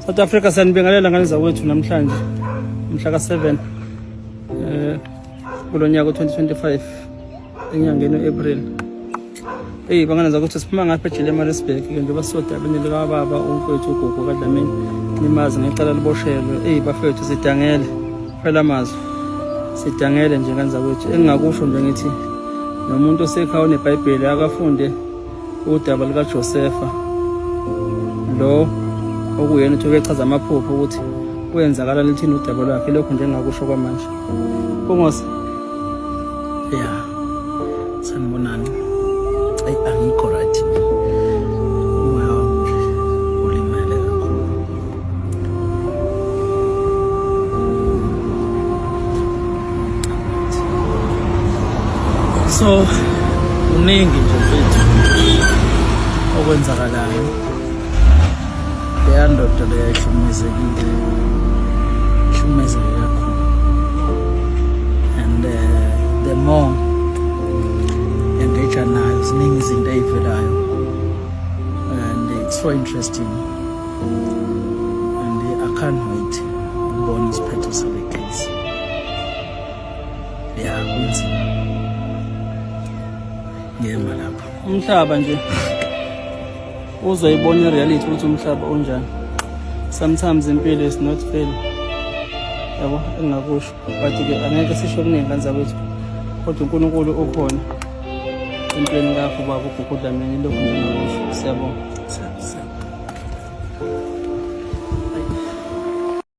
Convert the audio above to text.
South Africa, siyanibingelela ngane zakwethu namhlanje mhla ka-7 kulo nyaka 2025 enyangeni u-April. Eyi bangane zakwethu, siphuma ngapha ejele eMaritzburg ke njengoba sisodabeni likababa umfowethu uGugu kaDlamini, nimazi ngecala liboshelwe. Eyi bafethu, sidangele phela amazwi, sidangele nje ngane zakwethu. Engingakusho nje ngithi nomuntu osekhaya oneBhayibheli akafunde udaba likaJosefa lo okuyena uthi ubechaza amaphupho ukuthi kwenzakala lithini udaba lwakhe. Lokhu nje engingakusho kwamanje. Mpungose. Ya, sanibonani. Ayi, angikho right mina, umoya wami nje ulimele kakhulu. So kuningi nje mfethu okwenzakalayo. Leya ndoda leya ihlukumezekile, ihlukumezeke kakhulu, and the more engage nayo, ziningi izinto ey'velayo and it's so interesting and I can't wait ukubona isiphetho sale case. Ya, kunzima, ngiyema lapho. Umhlaba nje uzoyibona i-reality ukuthi umhlaba unjani. Sometimes impilo is not fair, yabo, engingakusho, but-ke angeke sisho okuningi ngane zakwethu, kodwa uNkulunkulu ukhona empilweni kakho baba uGugu Dlamini. Lokhu nje engingakusho, siyabonga.